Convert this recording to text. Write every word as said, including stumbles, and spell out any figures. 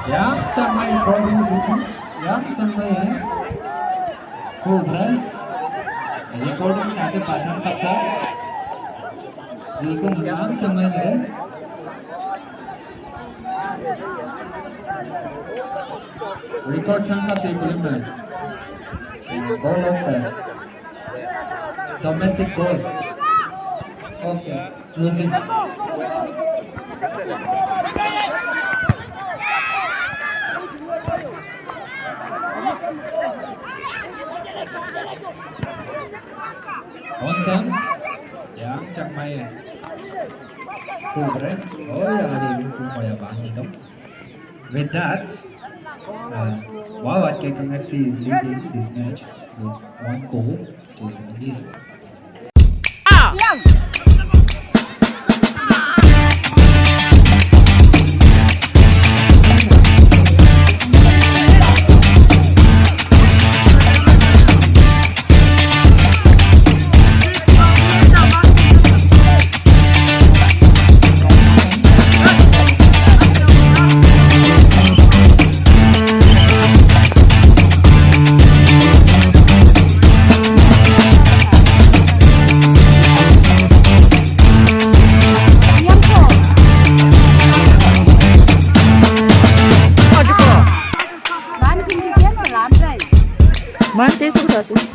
Yang chang mai crossing the defense. Yang chang mai eh. Cool, right? Recording cha cha pasang kap sa. Recording yang chang mai eh. Record sang kap sa kulit mai. Goal of the domestic goal. Okay. Losing. Onsang. Yang chang mai. Kubre. Oh ya, ada yang kumbaya bang itu. With that, uh, wow, Atkei Kang F C is leading this match with one goal to nil. Man, this was